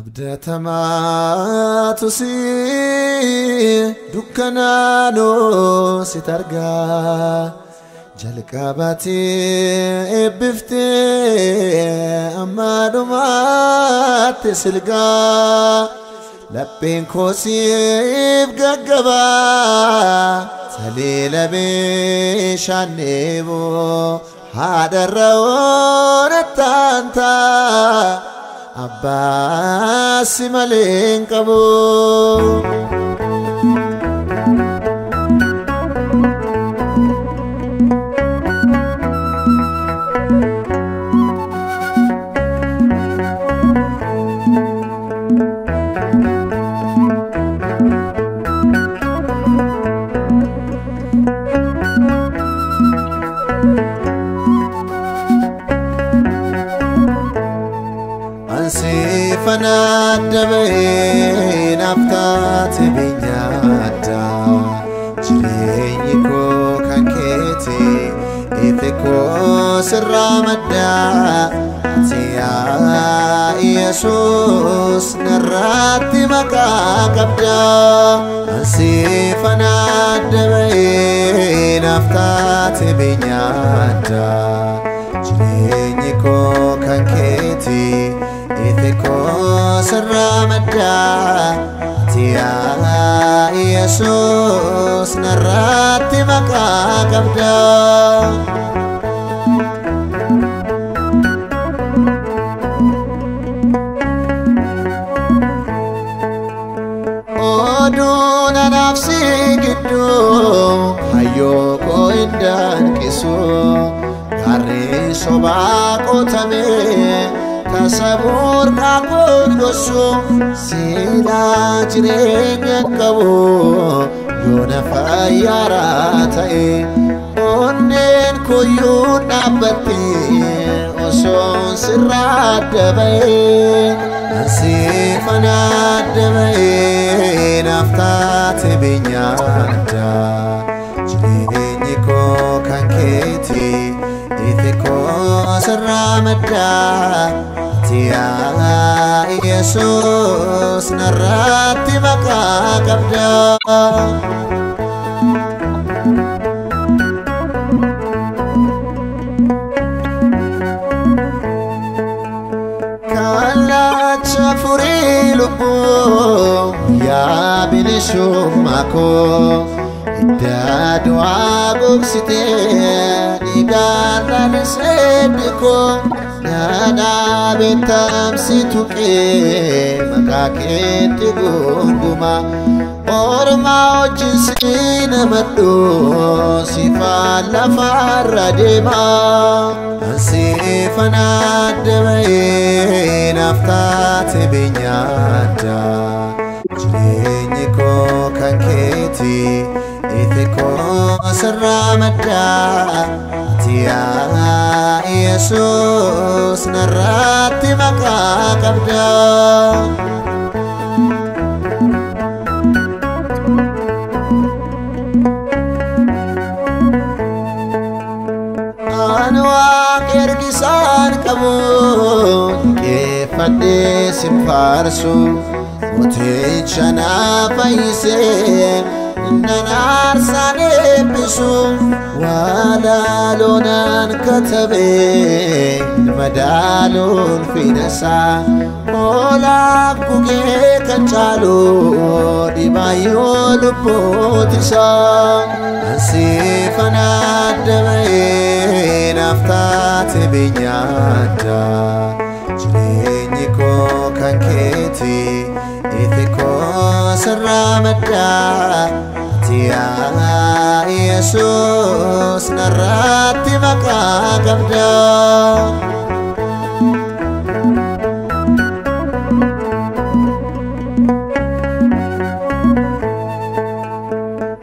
Abdatamaatu si dukkanaanoo si targaa jalqabaati eebbiftee amma dhumaatti silgaa lapheen koo siif gaggabaa saliila bishaan dheeboo haadharra oonattaantaa Abbaa si malee hin qabu. Ansiifana dabee naaf taate biyya jireenyi koo kan keeti ifi koo sirraa maddaa ati yaa Yesuus narratti maqaa qabdaa. Ansiifana dabee naaf taate biyya jireenyi koo kan keeti ifi koo sirraa maddaa ati yaa Yesuus narratti maqaa qabdaa. Oduun anaaf si gidduu hayyoo koo hin danqisu gaarri sobaa qotamee tasabuur qaaquun gosu silaa jireenya qabu yoona fayyaaraa ta'e onneen koyyuu dhaabbatte osoon sirraa adda ba'e. Ansiifana dabee naaf taate biyya jireenyi koo kan keeti ifi koo sirraa maddaa ati yaa Yesuus narratti maqaa qabdaa. Kallacha furii lubbuu yaa bilisummaa koo iddaa du'aa gogsitee dhiigaan lalisee koo dhadhaa beektamsi tuqee maqaa keetti gunguma orma wajjin si namadhu sifaan lafarra deema. Ansiifana dabee naaf taate biyya jireenyi koo kan keeti ifi koo sirraa maddaa ati yaa Yesuus narratti maqaa qabdaa. Ani waaqa ergisaan qabu qeeffadhee sin faarsu mooticha na fayyisee nan aarsaan eebbisu walaloonan katabee madaaluun fidhasaa hoolaaf gugee kan caalu dhibaayyuu lubbuutisaa. Ansiifana dabee naaf taate biyya jireenyi koo kan keeti ifi koo sirraa maddaa ati yaa Yesuus narratti maqaa qabdaa.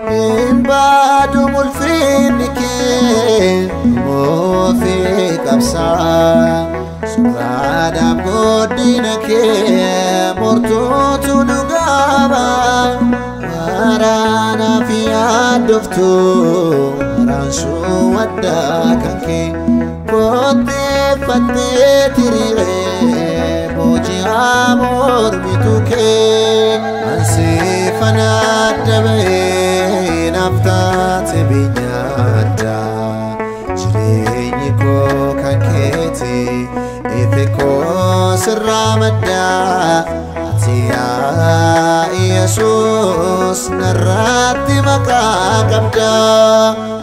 Hin baadu ulfinni kee moofii qabsaa suraadhaaf guddina kee mortuutu dhugaaba waraanaaf yaaddoftu waraansuu waddaa kan kee kotteeffattee tiriiree booji'amtoota. Yaa mormitu kee ansiifan adda ba'ee naaf taate biyyaadda. Jireenyi koo kan keeti, ifi koo sirraa madda. Ati yaa Yesuus narratti maqaa qabda.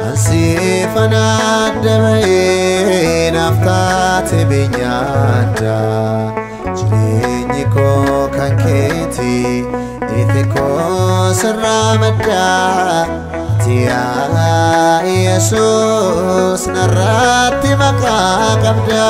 Ansiifan adda ba'ee naaf taate biyyaadda. Jireenyi koo kan keeti, ifi koo sirraa madda. Ati yaa Yesuus narratti maqaa qabda.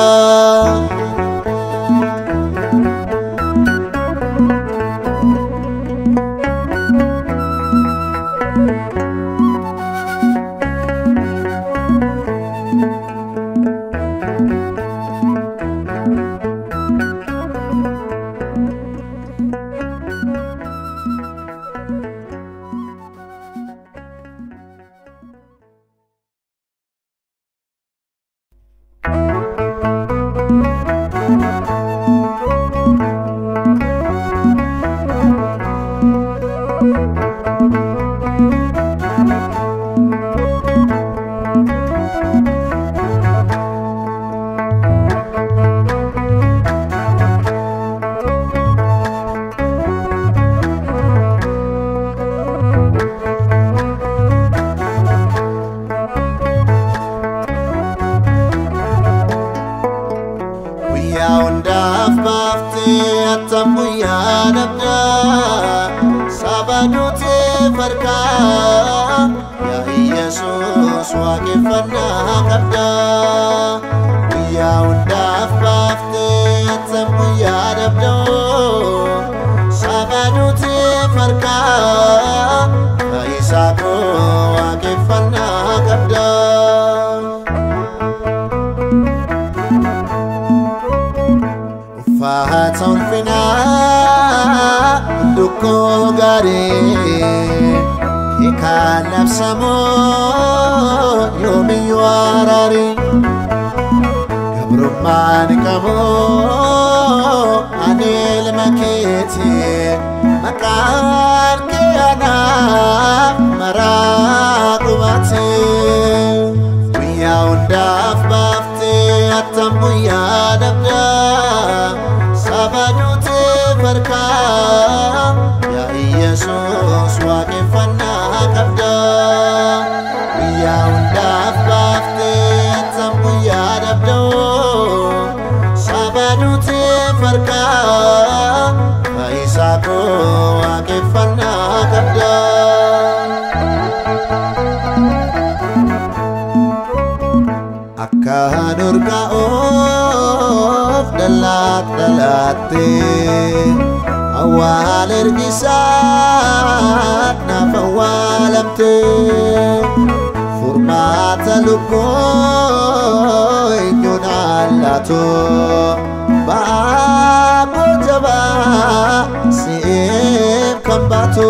Guyyaa hundaaf baaftee attam guyyaa dhabdaa, saba duutee farkaa, yaa Yesuus waaqeffannaa qabdaa. Guyyaa hundaaf baaftee attam guyyaa dhabdaa, saba duutee farkaa, fayyisaa koo waaqeffannaa qabdaa. Uffata ulfinaa dukkoo gaarii kan labsamoo yoomiyyuu araarii, gabrummaan qabu ani ilma keeti, maqaan kee anaaf maraa qubaati. Guyyaa hundaaf baaftee attam guyyaa dhabdaa, saba duutee farkaa, yaa Yesuus waaqeffannaa qabdaa. Guyyaa hundaaf baaftee attam guyyaa dhabdaa, saba duutee farkaa, fayyisaa koo waaqeffannaa qabdaa. Akkaan urgaa'uuf dallaat dhalaattee, awwaal ergisaa naaf awwaalamtee, furmaata lubbuu eenyuun allaatu, ba'aa koo jabaa si'eef kan baatu.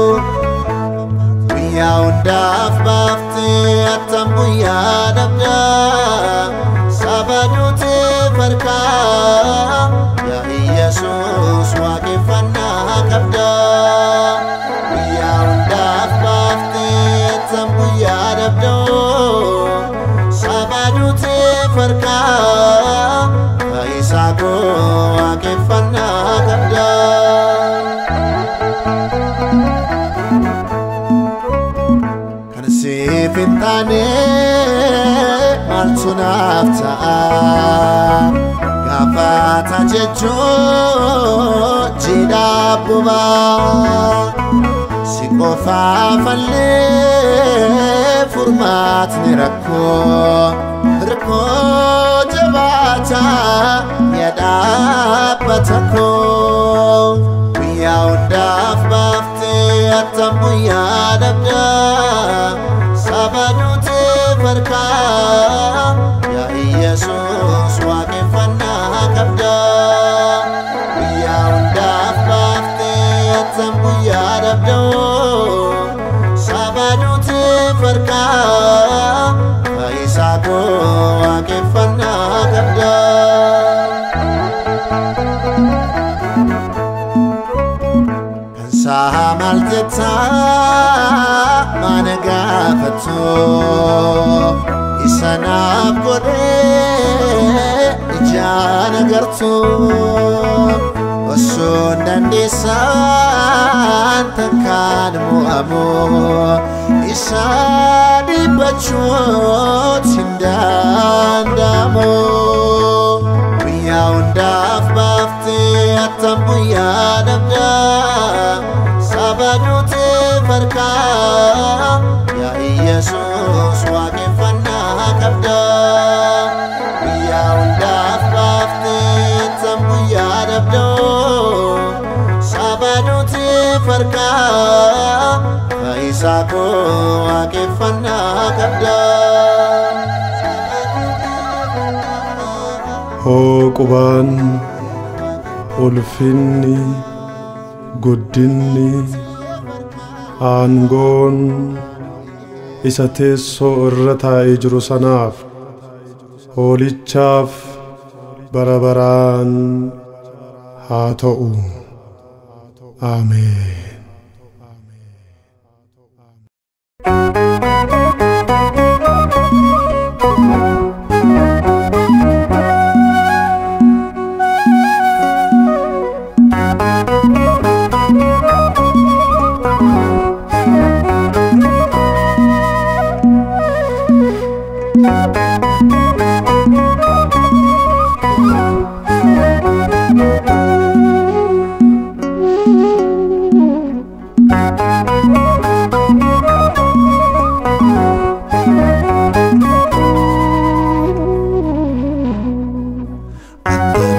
Guyyaa hundaaf baaftee attam guyyaa dhabdaa, saba duutee farkaa, yaa Yesuus waaqeffannaa qabdaa. Guyyaa hundaaf baaftee attam guyyaa dhabdaa, saba duutee farkaa, fayyisaa koo waaqeffannaa qabdaa. Kan siif hin taane maaltu naaf ta'a? Gaafata jechuun jiidhaa bobaa. Si qofaaf allee furmaatni rakkoo, rakkoo jabaataa yaa dhaabbata koo. Guyyaa hundaaf baaftee attam guyyaa dhabdaa, saba duutee farkaa, yaa Yesuus waaqeffannaa qabdaa. Guyyaa hundaaf baaftee attam guyyaa dhabdaa, saba duutee farkaa, fayyisaa koo waaqeffannaa qabdaa. Isaa maal jettaa mana gaafattu isa naaf godhee ijaan agartu osoo dandeessaan takkaan mo'amu isa dhibbachuutti hin danda'amu. Guyyaa hundaaf baaftee attam guyyaa dhabdaa saba duutee farkaa yaa Iyesuus waaqeffannaa qabdaa. Guyyaa hundaaf baaftee attam guyyaa dhabdaa saba duutee farkaa fayyisaa koo waaqeffannaa qabdaa. Hooqubaan ulfinni guddinni aangoon isa teessoo irra taa'ee jiru sanaaf hoolichaaf bara baraan haa ta'u. Ameen.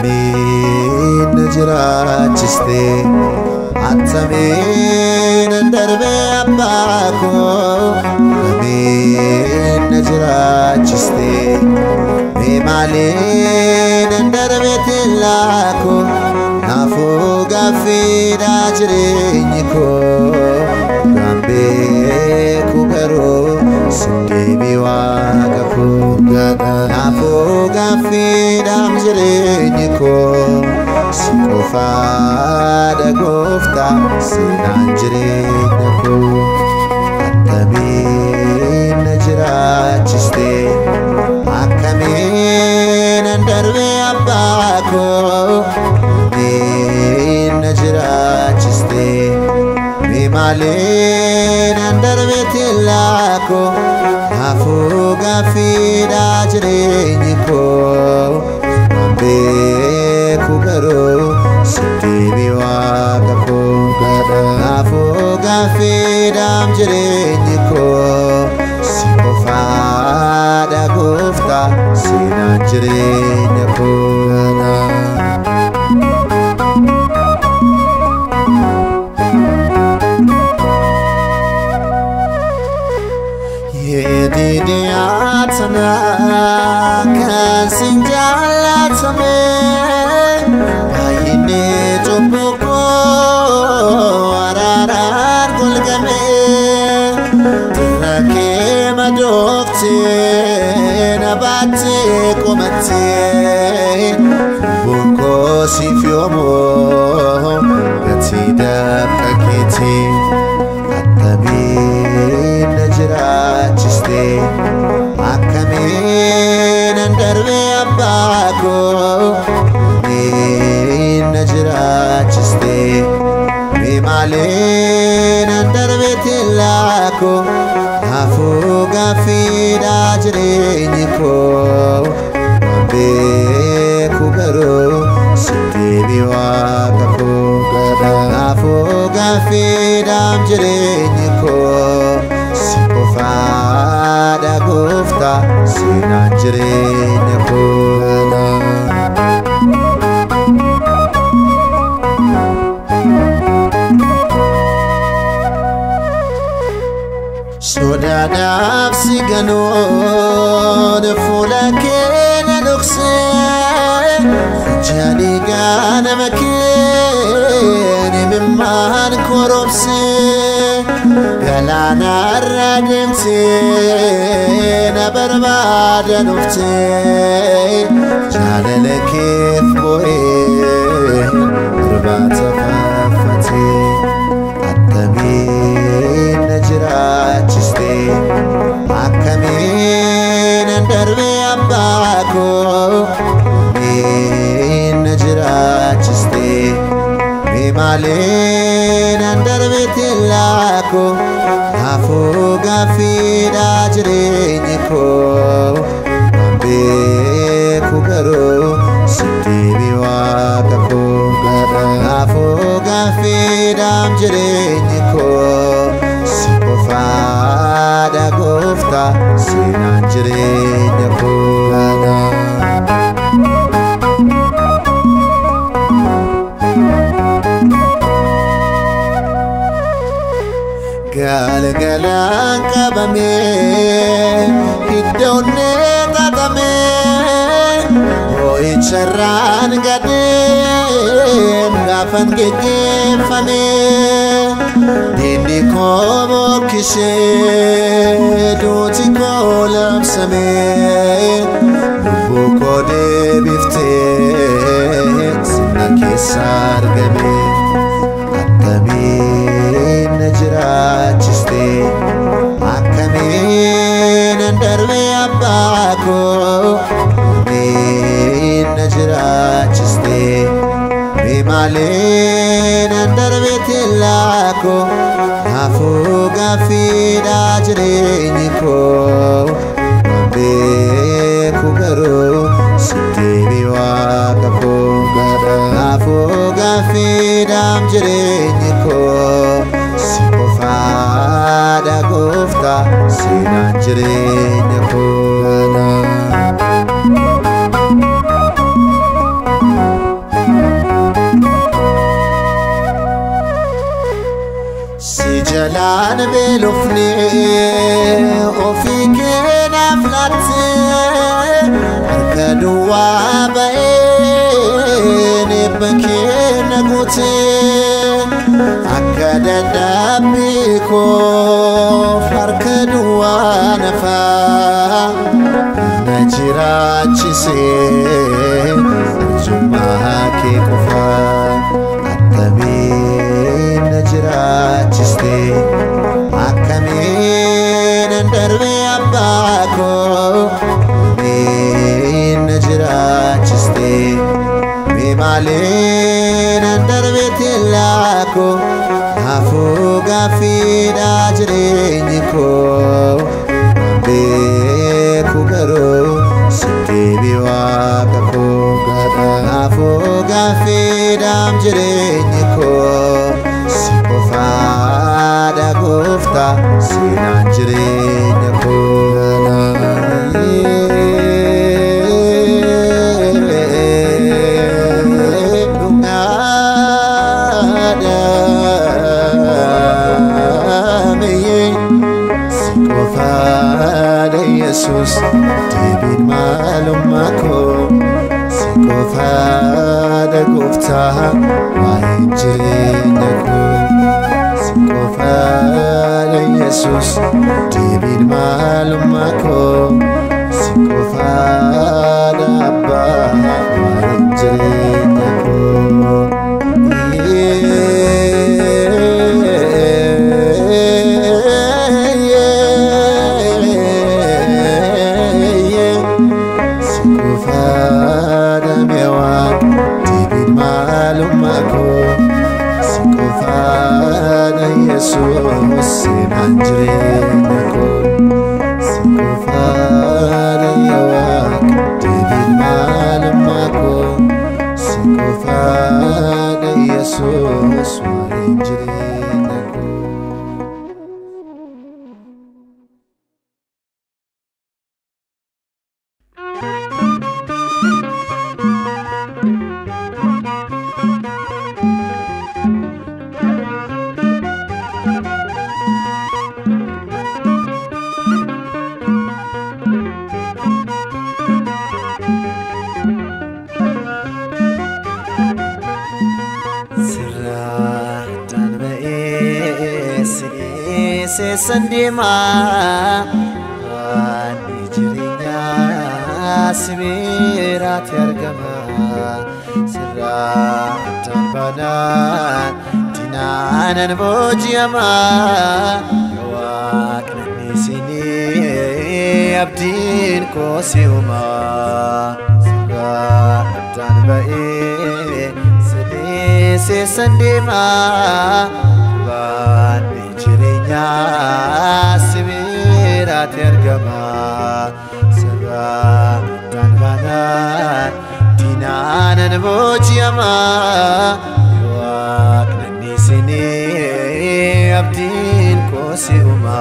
Attamiin na jiraachiste attamiin nan darbe abbaa koo attamiin na jiraachiste mee maaliin nan darbe teellaa koo naafuu gaaffiidha jireenyi koo kan beeku garuu sin deebii waaqa koo naafuu gaaffiidhaam jireenyi koo si qofaadha gooftaa seenaan jireenya koo attamiin na jiraachiste akkamiin nan darbe abbaa koo akkamiin na jiraachiste mee maaliin nan darbe teellaa koo naafuu gaaffiidha jireenyi koo kan beeku garuu sin deebii waaqa koo naafuu gaaffiidhaam jireenyi koo si qofaadha gooftaa seenaan jireenya koo. Yedidiyaatana kan sin jaallatame baay'inni cubbuu koo araaraan golgame dirra kee madooftee na baattee qomattee lubbuun koo siif yoomuu gatii dafqa keetii attamiin na jiraachiste akkamiin nan darbe abbaa koo akkamiin na jiraachiste mee maaliin nan darbe teellaa koo naafuu gaaffiidha jireenyi koo kan beeku garuu sin deebii waaqa koo naafuu gaaffiidhaam jireenyi koo si qofaadha gooftaa seenaan jireenya koo. Sodaadhaaf si ganoon fuula kee na dhoksee ija dhiigaa nama kee imimmaan koromsee galaanarra deemtee na barbaada dhuftee jaalala keef boo'ee irbaata faaffatee. Mee maaliin darbeetti laakoo naafuu gaaffiidha jireenyi koo waan beeku garuu sitti waaqa koo naafuu gaaffiidhaam jireenyi koo si qofaadha gooftaa seenaan jireenya koo. Galgalaan qabamee iddoonnee xaxamee boo'icharraan gadheen gaafan geggeeffamee diinni koo bokkisee duuti koo labsamee lubbuu koo deebiftee sirna keessa argamee attamiin na jiraachiste akkamiin darbee abbaa koo akkamiin na jiraachiste mee maaliin darbee laakoo naafuu gaaffiidha jireenyi koo waan beeku garuu sitti waaqa koo naafuu gaaffiidhaam jireenyi koo si qofaadha gooftaa seenaan jireenya koo. Si jalaan beelofnee ofii keenyaaf laattee harka duwwaa ba'een eebba keenya guutee akka dadhabbii koof harka duwwaa nafaa na jiraachisee arjummaa kee qofaa attamiin na jiraachiste akkamiin darbee abbaa koo akkamiin na jiraachiste mee maaliin darbeetti laakoo naafuu gaaffiidha jireenyi koo waan beeku garuu sitti waaqa koo naafuu gaaffiidhaam jireenyi koo si qofaadha gooftaa seenaan jireenya koo. Yesus deebiin maalummaa koo si qofaadha gooftaa waa'een jireenya koo si qofaadha Yesus deebiin maalummaa koo si qofaadha abbaa waa'een jireenya koo. Yesus seenaan jireenya koo si qofaadha yaa Waaqa deebiin maalummaa koo si qofaadha Yesus waa'een jireenya koo. Seesan deemaa waan jireenyaa si biraatti argama sirraa addaan baanaan diinaanan booji'ama waaqni isinii abdiin koo si uumaa sirraa addaan ba'ee si dhiisee san deemaa Baanni jireenyaa si biraatti argama Sirraa addaan baanaan diinaanan booji'ama Waaqni dhiisinee abdiin koo si uuma.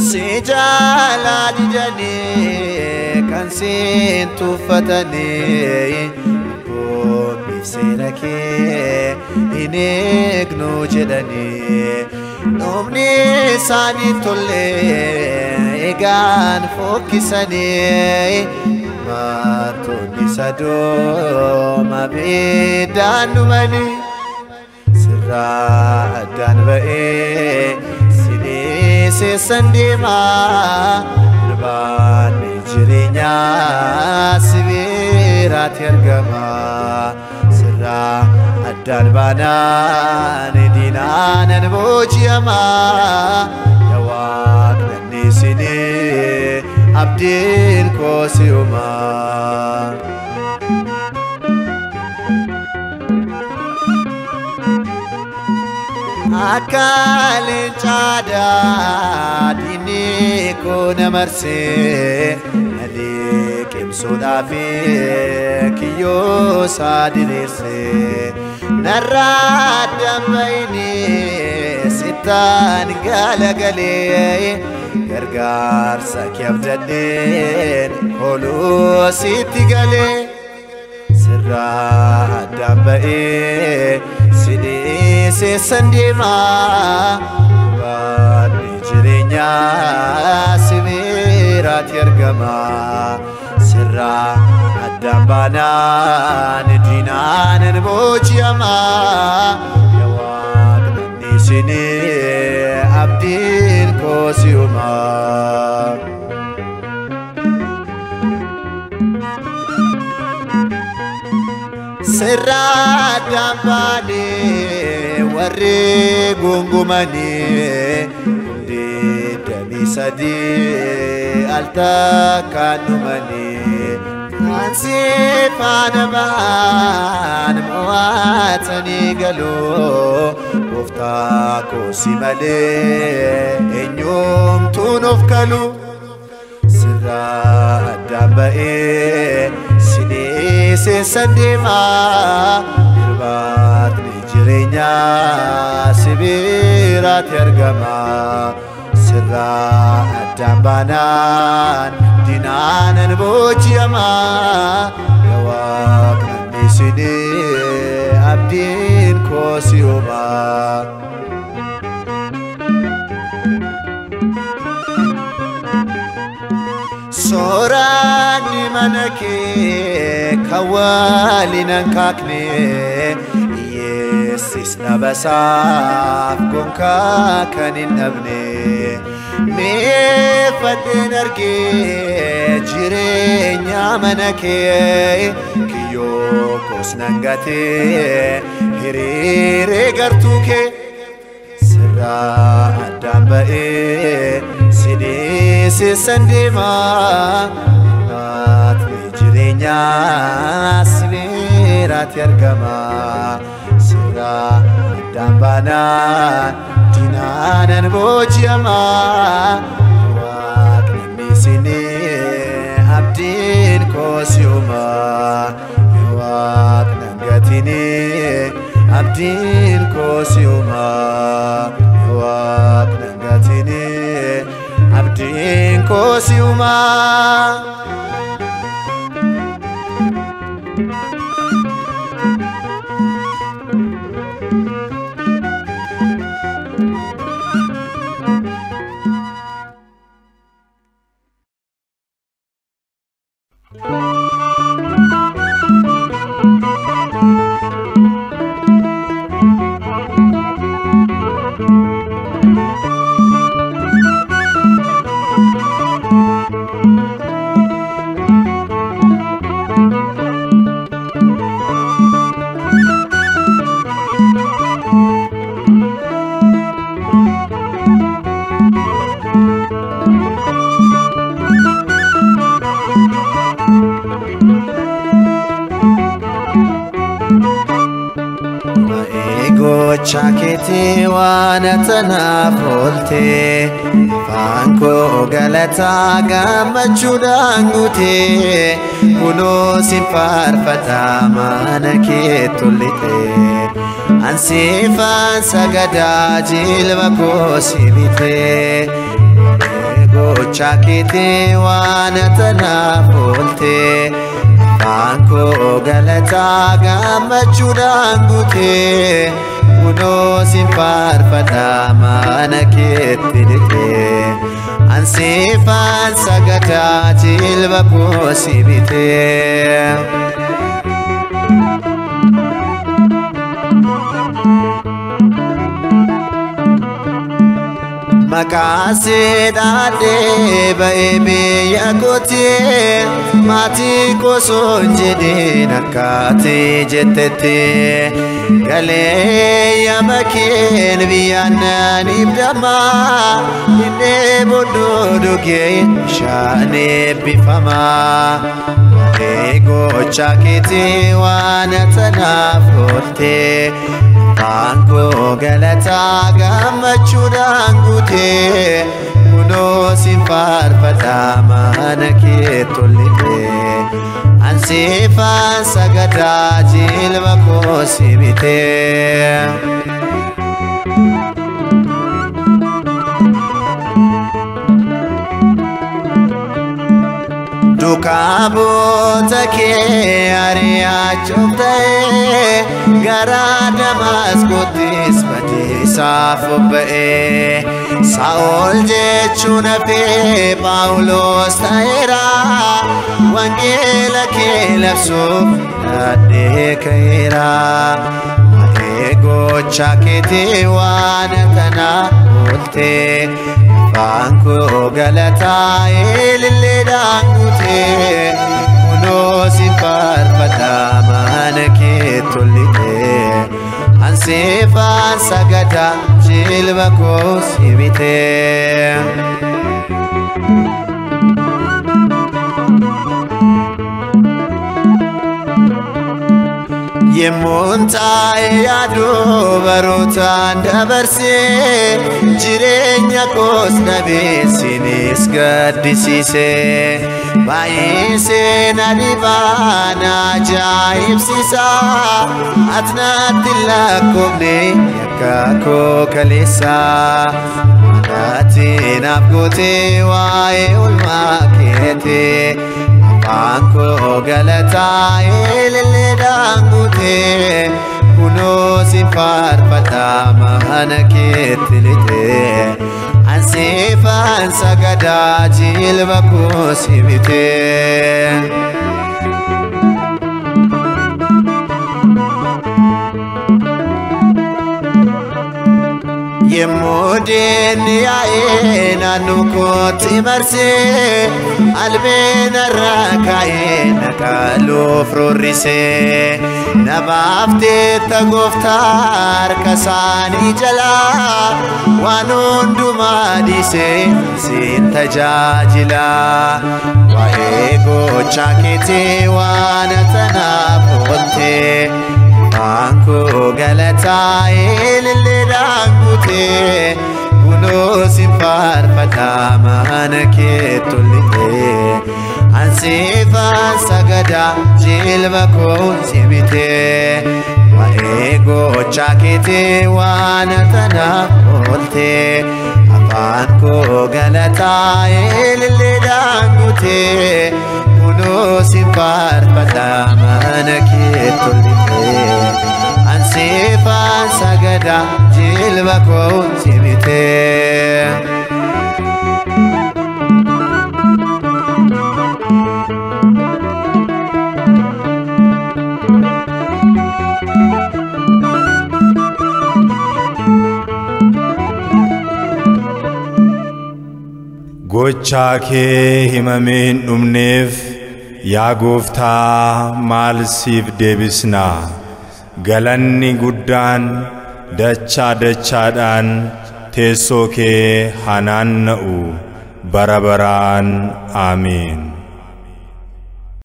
Si jaalaa didanii kan siin tuffatanii Abboommiif seera kee hin eegnu jedhanii Dhumni isaanii tollee egaan fokkisanii Martoonni Sodooma abiddaan dhumanii Sirraa addaan ba'ee si dhiisee san deemaa Irbaanni jireenyaa si biraatti argama Sirraa addaan baanaan diinaanan booji'ama Yaa Waaqni dhiisinee abdiin koo si uuma. Akka leencaa diinni koo na marsee na liqimsuudhaaf kiyyoo isaa diriirsee narraa addaan bahinee sittaan galagalee gargaarsa kee abdadheen ooluu sitti galee Sirraa addaan ba'ee si dhiisee san deemaa Baanni jireenyaa si biraatti argama Sirraa addaan baanaan diinaanan booji'ama Yaa Waaqni dhiisinee abdiin koo si uuma. Sirraa addaan baanee warri gungumanii hundi damii sadii al takkaan dhumanii Kan si faana ba'an mo'atanii galuu Gooftaa koo si malee eenyumtuu nuuf galu Sirraa addaan ba'ee si dhiisee san deemaa Irbaatni jireenyaa si biraatti argama Sirraa addaan baanaan diinaanan booji'ama Yaa Waaqni dhiisinee abdiin koo si uuma. Sooranni mana kee kan waliin hin kaakne Hiyyeessis dhabasaaf gonkaa kan hin dhabne Mee fadheen argee jireenya mana kee Kiyyoo koos nan gatee hiriiree gartuu kee Sirraa addaan ba'ee si dhiisee san deemaa Irbaatni jireenyaa si biraatti argama Sirraa addaan baanaan diinaanan booji'ama Waaqni dhiisinee abdiin koo si uuma Waaqni hin gatinee abdiin koo si uuma Waaqni hin gatinee abdiin koo si uuma. Gocha keetii waan tanaaf oolte, afaan koo galataa gammachuudhaan guute, kunoo sin faarfadha mana kee tollite. Ansiifaan sagadaa jilba koo si bite. Gocha keetii waan tanaaf oolte, afaan koo galataa gammachuudhaan guute, kunoo sin faarfadha mana keetti dhiqe. Ansiifaan sagadaa jilba koo si bite. Maqaa seedhaadhee ba'ee biyya kootee, maatii kosoo hin jedhin akkaatee jettetti. Galee yaama keen biyyaan naan ibdama, inni boodoo dhugee bishaan eebbifama. Waa'ee gocha keetii waan tanaaf oolte, afaan koo galataa gammachuudhaan guute, kunoo sin faarfadha mana kee tollite. Ansiifaan sagadaa jilba koo si bite. Duukaa bu'oota kee ari'achuuf ta'ee, gara Damaasqoottis badiisaaf bobba'ee. Saa'ol jechuun hafee Phaawulos ta'eera, wangeela kee labsuuf hidhadhee ka'eera. Waa'ee gocha keetii waan tanaaf oolte, afaan koo galataa ililleedhaan guute, kunoo sin faarfadha mana kee tollite. Ansiifaan sagadaa jilba koo si bite. Yemmuun taa'ee yaadu barootaan dabarsee, jireenya koos dhabee sinis gaddisiise. Baay'isee na dhibaa na ajaa'ibsiisa, ati natti hin lakkoofne yakka koo kaleessa. Ati naaf gootee waa'ee oolmaa keetii, afaan koo galataa ililleedhaan guute, kunoo sin faarfadha mana keetti lixe. Ansiifaan sagadaa jilba koo si bite. Yemmuu diinni yaa'ee naannoo kootti marsee, albeen irraa kaa'ee na qaaluuf roorrisee. Na baafteetta gooftaa harka isaanii jalaa, waan hundumaa dhiisee siin tajaajila. Waa'ee gocha keetii waan tanaaf oolte, afaan koo galataa ililleedhaan guute, kunoo sin faarfadha mana kee tollite. Ansiifaan sagadaa jilba koo si bite. Waa'ee gocha keetii waan tanaaf oolte, afaan koo galataa ililleedhaan guute, kunoo sin faarfadha mana kee tollite. Ansiifaan sagadaa jilba koo si bite. Gochaa kee himamee hin dhumneef yaa gooftaa maal siif deebisnaa? Galanni guddaan dachaa dachaadhaan teessoo kee haa naanna'u bara baraan. Aamiin.